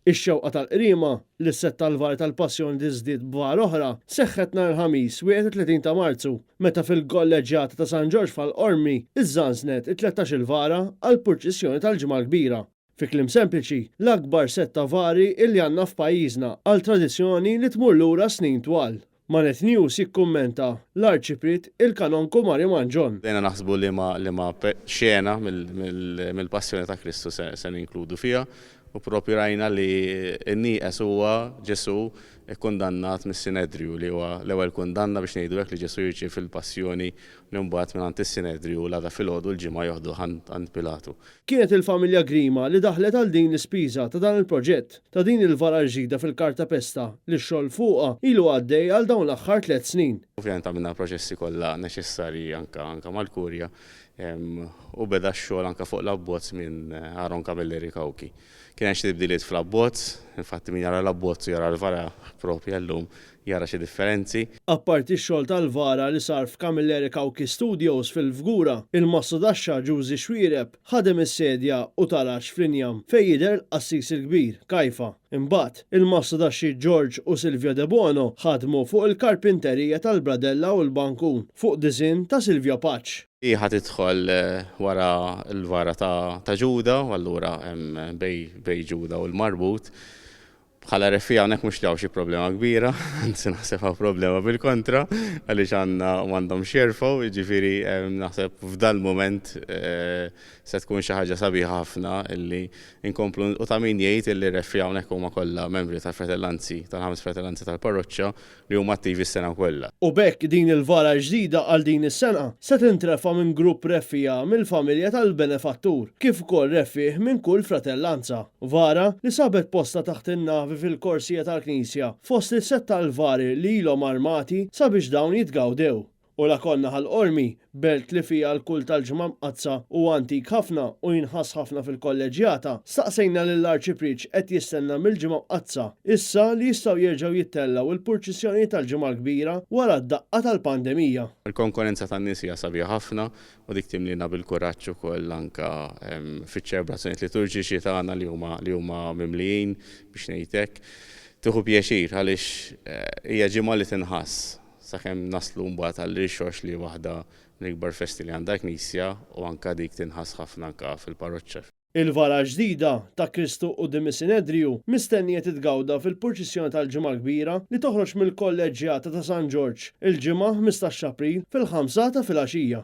Ix-xewqa tal-Qriema, li s-sett tal-vari tal-Passjoni tiżdied b'vara oħra, seħħet nhar il-Ħamis 31 ta' Marzu, meta fil-Kolleġġjata ta' San Ġorġ f'Ħal Qormi iżżanżnet it-tlettax-il vara għall-purċissjoni tal-Ġimgħa l-Kbira. Fi kliem sempliċi, l-akbar sett ta' vari illi għandna f'pajjiżna għal tradizzjoni li tmur lura snin twal. Ma' Net News jikkummenta l-Arċipriet il-Kanonku Mario Mangion. Bdejna naħsbu liema liema xena mill-Passjoni ta' Kristu se ninkludu fiha u proprju rajna li n-nieqes huwa Ġesù kkundannat mis-Sinedriju li huwa l-ewwel kundanna biex ngħidu hekk li Ġesù jirċievi fil-Passjoni li mbagħad mingħand is-Sinedriju l-għada filgħodu l-Ġimgħa joħduh għand Pilatu. Kienet il-familja Grima li daħlet għal din l-ispiża ta' dan il-proġett, ta' din il-vara l-ġdida fil-kartapesta li x-xogħol fuqha ilu għaddej għal dawn l-aħħar tlett snin. Ovvjament għamilna l-proċessi kollha neċessarji anke anke mal-Kurja u beda x-xogħol anke fuq l-abbozz minn Aaron Camilleri Cauchi. Kien hemm xi tibdiliet fl-abbozz, infatti min jara l-abbozz u jara l-vara proprja llum jara xi differenzi. Apparti x-xogħol tal-vara li sar f'Camilleri Cauchi Studios fil-Fgura, il-mastodaxxa Ġużi Xuereb ħadem is-sedja u taraġ fl-injam fejn jidher il-qassis il-kbir, Kajfa. Imbagħad, il-mastodaxxi George u Silvia Debono ħadmu fuq il-karpinterija tal-bradella u l-bankun, fuq disinn ta' Silvia Pace. Hi ħa tidħol wara l-vara ta' Ġuda, u allura hemm bejn Ġuda u l-marbut. Bħala reffiegħa hawnhekk mhux li hawn xi problema kbira, anzi naħseb hawn problema bil-kontra, għaliex għandna m'għandhomx jerfgħu, jiġifieri naħseb f'dal-mument se tkun xi ħaġa sabiħa ħafna illi nkomplu u ta' min jgħid illi r-reffiegħa hawnhekk huma kollha membri tal-fratellanzi, tal-ħames fratellanzi tal-parroċċa li huma attivi s-sena kollha. U b'hekk din il-vara l-ġdida għal din is-sena se tintrefa' minn grupp reffiegħa mill-familja tal-benefattur kif ukoll reffiegħ minn kull fratellanza. Vara li sabet postha taħt in-navi fil-korsija tal-knisja fost is-sett tal-vari li ilhom armati sabiex dawn jitgawdew. U la konna Ħal Qormi, belt li fiha l-kult tal-Ġimgħa Mqaddsa huwa antik ħafna u jinħass ħafna fil-kolleġġjata, staqsejna lill-Arċipriet x'qed jistenna mill-Ġimgħa Mqaddsa, issa li jistgħu jerġgħu jittellgħu l-purċissjonijiet tal-Ġimgħa l-Kbira wara d-daqqa tal-pandemija. Il-konkorrenza tan-nies hija sabiħa ħafna u dik timlina bil-kuraġġ ukoll anke fiċ-ċelebrazzjonijiet liturġiċi tagħna li huma li huma mimlijin biex ngħid hekk. Tieħu pjaċir għaliex hija ġimgħa li tinħass. Sakemm naslu mbagħad għall-Irxox li hi waħda mill-ikbar festi li għandha l-Knisja u anke dik tinħass ħafna anke fil-parroċċa. Il-vara ġdida ta' Kristu quddiem is-Sinedriju mistennija titgawda fil-purċissjoni tal-Ġimgħa l-Kbira li toħroġ mill-Kolleġġjata ta' San Ġorġ il-Ġimgħa 15 April fil-ħamsa ta' filgħaxija.